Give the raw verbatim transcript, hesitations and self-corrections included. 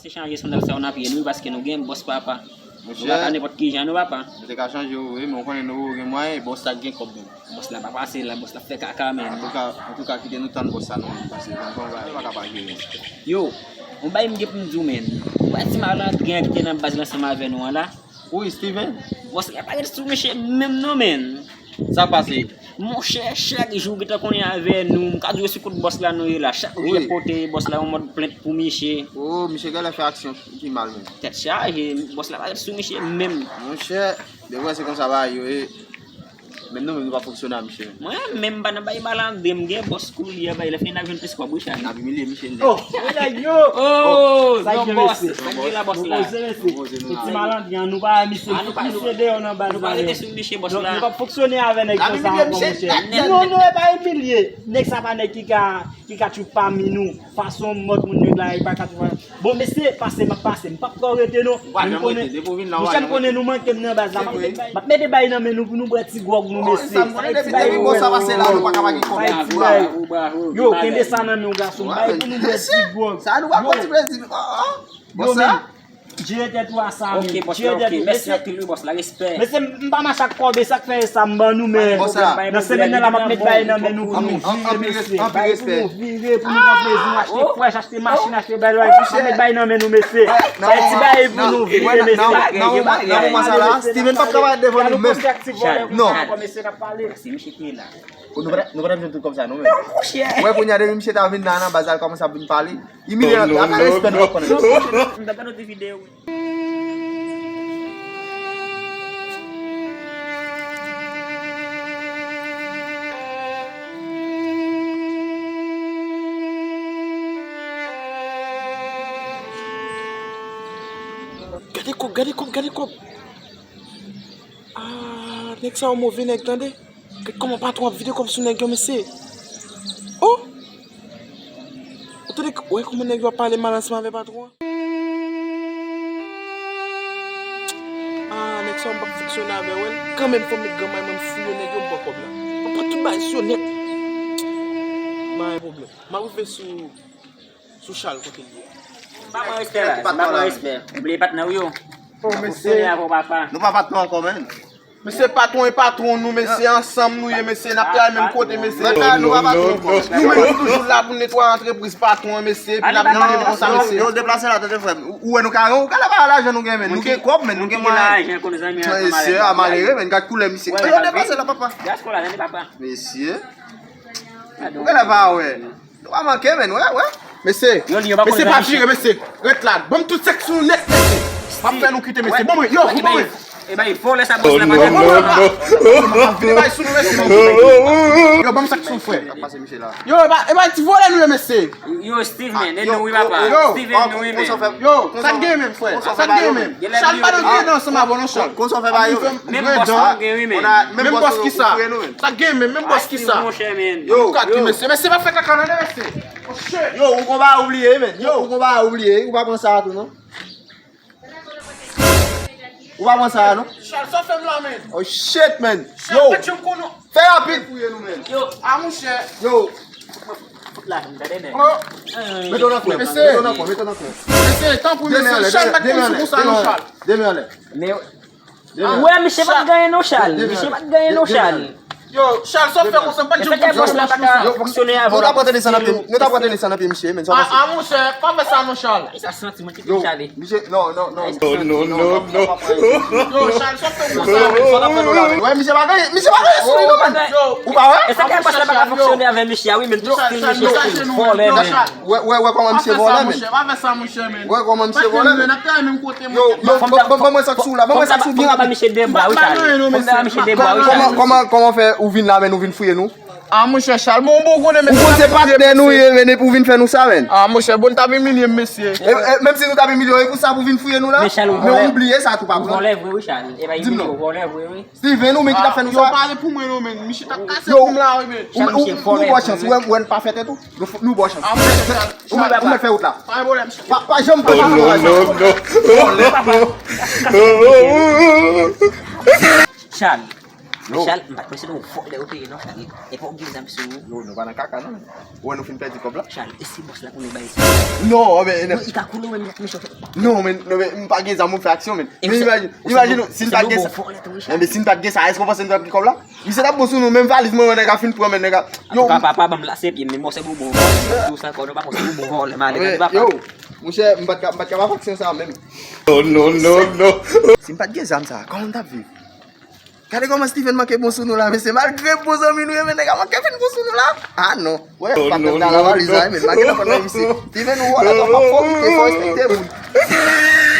Se chanje sandal sa yo nan pye nou, paske nou gen bòs, papa. Nou pa ka nenpòt ki jan, non, papa. Mwen te ka chanje yo vre, men w konnen nou gen mwayen, bòs la gen kòb menm. Bòs la pa pase la, bòs la fè kaka, men. Antouka, antouka, kite nou tann bòs la, non, paske nou pa ka pa jere. Yo, yon bagay m gen pou m di w, men. Ou wè ti malandren an ki te nan baz la ansanm avè nou an la? Wi, Steven. Bòs la pa ret sou misye menm non, men. Sa k pase? Monchè, chak jou gentan konnen avè nou. M ka di w se kot bòs la nou ye la. Chak jou y ap pote bòs la yon mòd plent pou misye. Oh, misye genlè fè aksyon ki mal menm. Tèt chaje, bòs la pa ret sou misye menm. Monchè, de vrè se konsa bagay yo ye. Menm nou menm nou pa fonksyone a misye menm. Mwen menm m pa nan bay malandren, m gen bòs koulye a, bay lè fini n ap jwenn plis kòb wi, Chani. N ap imilye misye nèt. Oh, yo! Oh, sa k gen bòs, sa k gen la bòs la. Poze mesye. Ti malandren an, nou pa misye, nou pa misye deyò nan baz la. Nou pa rete sou misye bòs la. Nou p ap fonksyone avè nèg konsa ankò, monchè. Non, non, e pa imilye. Nèg sa pa nèg ki ka, ki ka tchoup pami nou. Fason mòd moun nèg la, e pa ka tchoup pami. Bon, mesye, pase, m ap pase. M p ap twò rete, non. Ou pa janm rete. Depi w vin la, ou pa janm rete. Monchè, m konnen nou manke m nan baz la. M ap mete bay nan men nou pou nou bwè ti gwòg nou, mesye. Bay ti bay. Depi bòs la pase la, nou pa ka pa gen kòb. Bay ti bay. Yo, kenbe sa nan men w, gason. Bay pou nou bwè ti gwòg. Sa nou pa pran ti plezi. Yo, men, jere tèt ou a sa, men. Jere tèt ou, mesye. Mèsi anpil wi, bòs la, respè. Mesye, m pa mache ak kòb, e sa k fè e sa m ban nou, men. Nan semèn nan la, m ap met bay nan men nou pou nou vire, mesye. Bay pou nou vire, pou nou pran plezi nou, achte frèch, achte machin, achte bagay, m ap met bay nan men nou, mesye. Bay ti bagay pou nou vire, mesye. Nan moman sa la, Steven p ap ka parèt devan nou menm. Non. Mesye, n ap pale. Se misye ki la. Nou pa t ap jwenn tout kòb sa non, men. Wè, kounye a depi misye ta vin la nan baz la, l kòmanse ap vin pale. Imilye l ap, ap respè nou ap konnen. M ta gade yon ti videyo wi. Gade kòb, gade kòb, gade kòb. Ah, nèg sa yo move nèg, tande. Gad kòman patwon ap vide kòb sou nèg yo, mesye. Oh! Ou tande, wè kòman nèg yo ap pale mal ansanm avè patwon an? Ah, nèg sa yo m p ap fonksyone avè yo, kanmenm fò m met granmay mwen m fouye nèg yo, m pran kòb la. M pran tout bagay sou yo nèt. M pa gen pwoblèm. M ap rive sou, sou Chal kote l ye a. M pa pran respè la, m pa pran respè. Ou bliye patnè w yo. Oh, mesye. Fonksyone avè w, papa. Nou pa patnè ankò, menn. Mesye, patwon e patwon nou, mesye, ansanm nou ye, mesye, n ap travay menm kote, mesye. Nou pa patwon ankò. Nou menm nou toujou la pou netwaye antrepriz patwon an, mesye, epi n ap manje konsa, mesye. Yo, deplase la, tande frè m. Ou wè nou ka, ou ka la pa lajan nou gen, men nou gen kòb, men nou gen mwayen. Mesye, a malere, men gad koulè misye. Yo, deplase la, papa. Mesye. Ou ka la pa wè. Nou pa manke, men, wè, wè. Mesye, mesye, pa vire, mesye. Ret la. Ban m tout sa k sou ou nèt, mesye. M ap fè nou kite, mesye. Ban mwen, yo, ban mwen. E bay, vòlè sa bòs la pa gen. Ban mwen. M ap vire bay sou nou, mesye. Yo, ban m sa k sou ou, frè. Yo, e bay, e bay ti vòlè nou ye, mesye. Yo, Steven, e nou wi, papa. Steven, nou wi, men. Yo, sa k gen menm, frè? Sa k gen menm? Chal pa nan grenn ansanm avè w non, Chal. Konsa w fè ba yo. Menm bòs nou gen wi, men. Menm bòs ki sa? Sa k gen menm? Menm bòs ki sa? Yo, kat wi, mesye. Mesye, pa fè kaka non, mesye. Yo, ou konn ba oubliye, men. Yo, ou konn ba oubliye. Ou pa pran sa a tou, non? Ou pa pran sa a, non? Chal, sa w fè m la, men? Oh, shit, man. Yo. Fè rapid. Yo. A, monchè. Yo. Fout la, m gade nèg. Mete w nan kwen, mete w nan kwen, mete w nan kwen. Mesye, tanpri, mesye, Chal pa t konn sou konsa non, Chal. Demen anlè. Ou wè, misye pa t genyen non, Chal. Misye pa t genyen non, Chal. Yo, Chal, sa w fè konsa, m pa t janm konn sa. Bòs la pa ka fonksyone avè w. Nou ta pran teni sa nan pye, nou ta pran teni sa nan pye misye, men sa w panse? A, monchè, pa fè sa non, Chal. Sa santi mwen kite Chal. Misye, non, non, non. Non, non, non, non. Yo, Chal, sa w fè konsa, men? Wè, misye pa genyen, misye pa genyen sou li non, men. Ou pa wè? E sa k fè bòs la pa ka fonksyone avè misye a wi, men twòp pil misye vòlè, men. Wè, wè, wè kòman misye vòlè, men. Pa fè sa, monchè, pa fè sa, monchè, men. Wè kòman misye vòlè, men. Yo, yo, ban, ban, ban mwen sa k sou la, ban mwen sa k sou byen rapid. Misye de bwa wi, Chal. Misye de bwa wi, Chal. Kòman, kòman, kòman fè ou vin la, men nou vin fouye nou? A, monchè, Chal, bon, bon, konnen, men. Ou konn se patnè nou ye, men epi ou vin fè nou sa, men. A, monchè, bon, n t ap imilye m, mesye. E, e, menm si nou t ap imilye w, e pou sa pou vin fouye nou la? Men Chal, ou vòlè. Men ou bliye sa tou, pa vre? Ou vòlè vre wi, Chal. E pa imilye w, ou vòlè vre wi. Steven, ou menm ki t ap fè nou sa? Yo, pale pou mwen non, men. Misye t ap kase koum la wi, men. Chal, misye vòlè vre wi. Ou bon chans, ou wè, ou wè n pa fè tèt ou? Nou, nou bon chans. A, monchè, Chal. Ou mèt, ou mèt fè wout la. Pa gen pwoblèm. Pa, pa janm pa sa. Non, non, non. Chal. Men Chal, m pa t panse nou vòlè ou te ye non, Chal. E pa w gen zam sou ou. Yo, nou pa nan kaka non. Ou wè nou fin pèdi kòb la? Chal, e si bòs la konnen bagay sa. Non, men Non, i ka koule ou menm ak mechan. Non, men non, men m pa gen zam pou m fè aksyon, men. Men imajine, imajine, si n pa t gen sa. Men si n pa t gen sa, èske w panse n t ap gen kòb la? Misye t ap bon sou nou, menm valiz mwen wè nèg a fin pran, men nèg a. Yo, Antouka, papa, ban m lase pye m, men mwen se bonbon vòlè. Tou sa kò nou pa konn se bonbon vòlè, m ale gade papa. Yo, monchè, m pa t ka, m pa t ka pa fè aksyon sa menm. No, no, no, no. Si m pa t gen zam sa, kòman m t ap viv? Gade kòman Steven manke bon sou nou la, mesye. Malgre bon zanmi nou ye, men nèg la manke fin bon sou nou la. Ah non. Wè, pa menm nan la valiz la, men manke nan kòt la, mesye. Steven, ou wè la, pa fò pite, fò respekte moun.